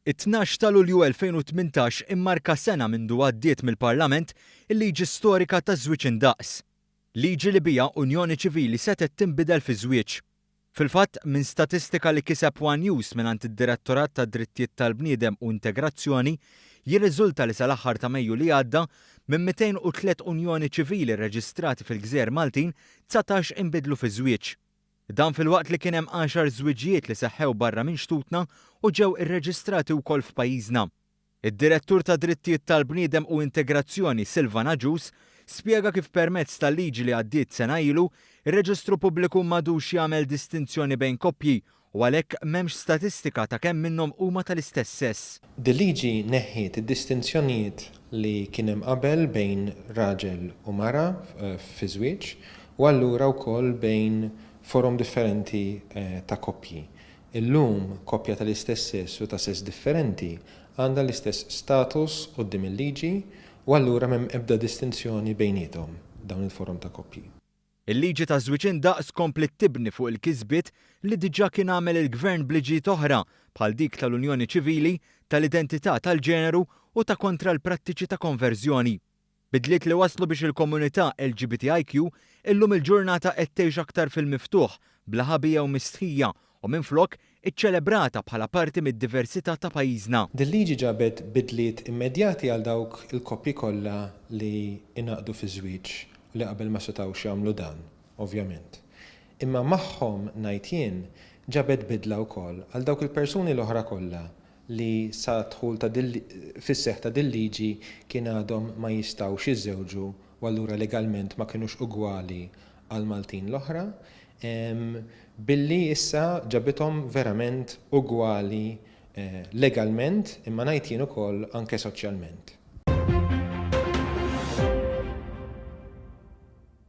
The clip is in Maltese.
It-12 ta' Lulju 2018 immarka sena mindu għaddiet mill-Parlament il-liġi storika taż-żwieġ indaqs. Liġi li biha unjoni ċivili setgħet tinbidel fi żwieġ. Fil-fatt, minn statistika li kiseb one News mingħand id-Direttorat tad-Drittijiet tal-Bniedem u Integrazzjoni, jirriżulta li sal-aħħar ta' Mejju li għadda, minn 203 unjoni ċivili rreġistrati fil-gżejjer Maltin, 19 inbidlu fi żwieġ. Dan filwaqt li kien hemm għaxar żwiġijiet li seħħew barra minn xtutna u ġew irreġistrati wkoll f'pajjiżna. Id-Direttur tad-Drittijiet tal-Bniedem u Integrazzjoni Silvan Agius spjega kif permezz tal-liġi li għaddiet sena ilu, ir-Reġistru Pubbliku m'għadux jagħmel distinzjoni bejn koppji u għalhekk m'hemmx statistika ta' kemm minnhom huma tal-istess sess. Dil-liġi neħħiet id-distinzjonijiet li kien hemm qabel bejn raġel u mara fi żwieġ u allura wkoll bejn forom differenti ta' koppji. Illum koppja tal-istess sess u ta' sess differenti għandha l-istess status quddiem il-liġi u allura m'hemm ebda distinzjoni bejniethom dawn il-forom ta' koppji. Il-liġi taż-żwieġ indaqs kompliet tibni fuq il-kisbiet li diġà kien għamel il-Gvern b'liġijiet oħra bħal dik tal-unjoni ċivili, tal-identità tal-ġeneru u ta' kontra l-prattiċi ta' konverżjoni. Bidliet li wasslu biex il-komunità LGBTIQ illum il-ġurnata qed tgħix aktar fil-miftuħ, bla ħabi jew mistħija u minflok iċċelebrata bħala parti mid-diversità ta' pajjiżna. Dil-liġi ġabet bidliet immedjati għal dawk il-koppji kollha li ingħaqdu fi żwieġ u li qabel ma setgħux jagħmlu dan, ovvjament. Imma magħhom, ngħid jien, ġabet bidla wkoll għal dawk il-persuni l-oħra kollha li sad-dħul ta' fis-seħħ ta' dil-liġi kien għadhom ma jistgħux jiżżewġu u allura legalment ma kinux ugwali għall-Maltin l-oħra, billi issa ġabithom verament ugwali legalment imma ngħid jien ukoll anke soċjalment.